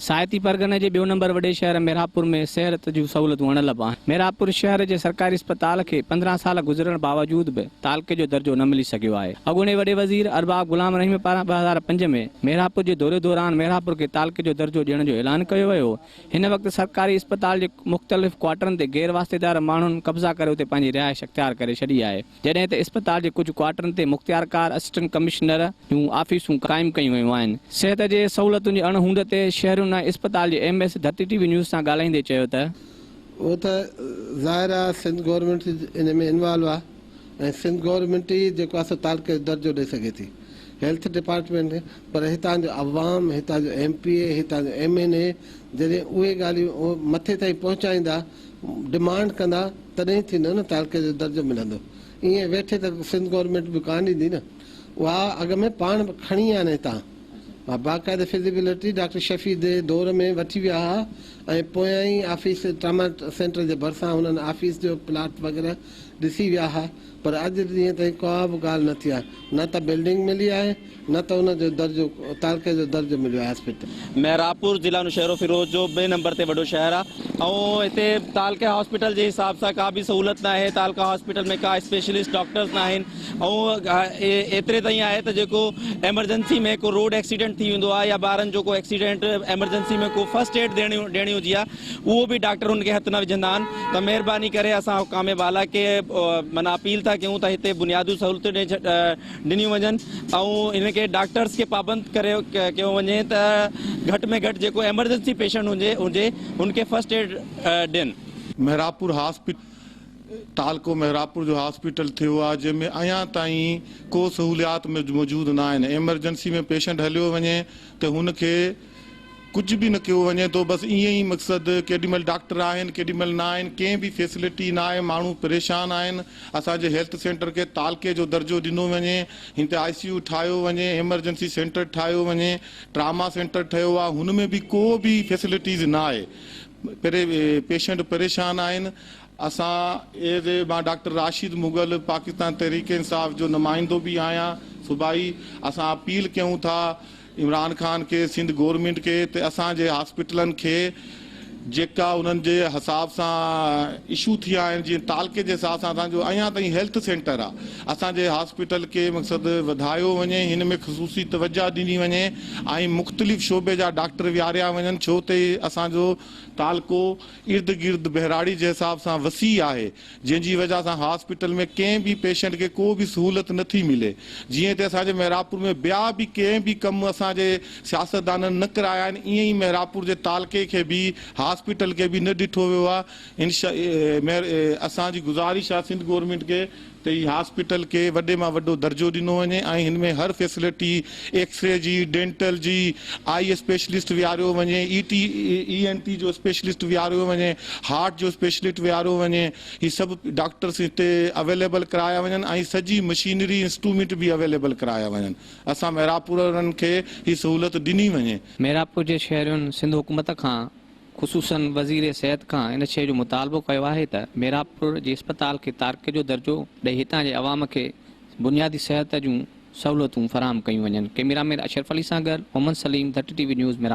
ساهتي پرڳڻي جي ٻيو نمبر وڏي شهر ميرهاپور ۾ صحت جون سهولتون اڻلڀ آهن. ميرهاپور شهر جي سرڪاري اسپتال کي 15 سال گذرڻ باوجود به تعلقي جو درجو نه ملي سگهيو آهي. اڳوڻي وڏي وزير ارباب غلام رحيم پاران 2005 ۾ ميرهاپور جي دوري دوران ميرهاپور کي تعلقي جو درجو ڏيڻ جو اعلان ڪيو ويو. هن وقت سرڪاري اسپتال جي مختلف ڪوارٽرن تي غير واسطيدار ماڻهن قبضا ڪري اتي پنهنجي رهائش اختيار ڪري ڇڏي آهي. جڏهن ته اسپتال جي ڪجهه ڪوارٽرن تي مختيارڪار، اسسٽنٽ ڪمشنر جون آفيسون قائم ڪيون ويون آهن. صحت جي سهولتن جي اڻ هوند تي شهرين ۽ اسپتال جي ايم ايس ڌرتي ٽي وي نيوز سان ڳالهائيندي چيو ته. اهو ته ظاهر آهي سنڌ گورنمينٽ ان ۾ انوالو آهي ۽ سنڌ گورنمينٽ ئي جيڪو آهي سو تعلقي جو درجو ڏئي سگهي ٿي هيلٿ ڊپارٽمينٽ کي پر هتان جو عوام هتان جو ايم پي اي هتان جو ايم اين اي جڏهن اهي ڳالهيون مٿي تائين پهچائيندا ڊمانڊ ڪندا تڏهن ٿيندو نه تعلقي جو درجو ملندو ائين ويٺي ته سنڌ گورنمينٽ به ڪانه ڏيندي نه اها اڳ ۾ پاڻ کڻي آيا آهن هتان باقاعده فزيبلٽي ڊاڪٽر شفيع جي دور ۾ وٺي ويا هئا ۽ پويان ئي آفيس ٽراما سينٽر جي ڀرسان هنن آفيس جو پلاٽ وغيره ڏسي ويا هئا پر اڄ ڏينهن تائين ڪا به ڳالهه نه ٿي آهي نه ته بلڊنگ ملي آهي نه ته ان جو درجو تعلقي جو درجو مليو آهي هاسپيٽل. محرابپور ضلع نوشهروفيروز جو ٻئي نمبر تي وڏو شهر آهي ۽ هتي تعلقه هاسپيٽل جي حساب سان ڪا به سهولت ناهي تعلقه هاسپيٽل ۾ ڪا اسپيشلسٽ ڊاڪٽرز ناهن ۽ ايتري تائين آهي ته جيڪو ايمرجنسي ۾ ڪو روڊ ايڪسيڊنٽ ٿي ويندو آهي يا ٻارن جو ڪو ايڪسيڊنٽ ايمرجنسي ۾ ڪو فرسٽ ايڊ ڏيڻي هجي آهي اهو به ڊاڪٽر ان کي هٿ نه وجهندا آهن ته مهرباني ڪري اسان حڪام بالا کي معنيٰ اپيل ٿا ڪيون ته هتي بنيادي سهولتون ڏنيون وڃن ۽ ان کي ڊاڪٽرس کي پابند ڪري ڪيو وڃي ته گهٽ ۾ گهٽ جيڪو ايمرجنسي پيشنٽ هجي هجي ان کي فرسٽ ايڊ ڏين. محرابپور هاسپيٽل تعلقو محرابپور جو هاسپيٽل ٿيو آهي جنهن ۾ اڃان تائين ڪو سهوليات موجود نه آهن ايمرجنسي ۾ پيشنٽ هليو وڃي ته هن کي ڪجهه به نه ڪيو وڃي ٿو بس ائين ئي مقصد ڪيڏي مهل ڊاڪٽر آهن ڪيڏي مهل نه آهن ڪنهن به فيسلٽي نه آهي ماڻهو پريشان آهن اسان جي هيلٿ سينٽر کي تعلقي جو درجو ڏنو وڃي هن تي آء سي يو ٺاهيو وڃي ايمرجنسي سينٽر ٺاهيو وڃي ٽراما سينٽر ٺهيو آهي هن ۾ به ڪو به فيسلٽيز نه آهي پيشنٽ پريشان آهن اسان ايز اي مان ڊاڪٽر راشد مغل پاڪستان تحريڪ انصاف جو نمائندو به آهيان صوبائي اسان اپيل ڪيون ٿا عمران خان کي سنڌ گورنمينٽ کي ته اسان جي هاسپيٽلن کي جيڪا انهن جي حساب سان اشو ٿيا آهن جيئن تعلقي جي حساب سان اسان جو اڃا تائين هيلٿ سينٽر آ اسان جي هاسپيٽل کي مقصد وڌايو وڃي هن ۾ خصوصي توجه ڏني وڃي ۽ مختلف شعبي جا ڊاڪٽر ويهاريا وڃن ڇو ته اسان جو تعلقو ارد گرد ٻهراڙي جي حساب سان وسيع آهي جنهن جي وجه سان هاسپيٽل ۾ ڪنهن به پيشنٽ کي ڪو به سهولت نه ٿي ملي جيئن ته اسان جي محرابپور ۾ ٻيا به ڪنهن به ڪم اسان جي سياستدانن نه ڪرايا آهن ائين ئي محرابپور جي تعلقي کي به هاسپيٽل کي به نه ڏٺو ويو آهي انشاء اسان جي گذارش آهي سنڌ گورنمينٽ کي ته هي هاسپيٽل کي وڏي مان وڏو درجو ڏنو وڃي ۽ هن ۾ هر فيسلٽي ايڪسري جي، ڊينٽل جي، آئي اسپيشلسٽ ويهاريو وڃي، اي ٽي اي اين ٽي جو اسپيشلسٽ ويهاريو وڃي، هارٽ جو اسپيشلسٽ ويهاريو وڃي، هي سڀ ڊاڪٽرس هتي اويليبل ڪرايا وڃن ۽ سڄي مشينري انسٽرومينٽ به اويليبل ڪرايا وڃن اسان محرابپور وارن کي هي سهولت ڏني وڃي. محرابپور جي شهرين سنڌ حڪومت کان خصوصاً وزير صحت کان ان شيء جو مطالبو ڪيو آهي ته ميرانپور جي اسپتال کي تعلقي جو درجو ڏئي هتان جي عوام کي بنيادي صحت جون سهولتون فراهم ڪيون وڃن. ڪئميرا مين اشرف علي سان گڏ محمد سليم، ڌرتي ٽي وي نيوز، ميرانپور.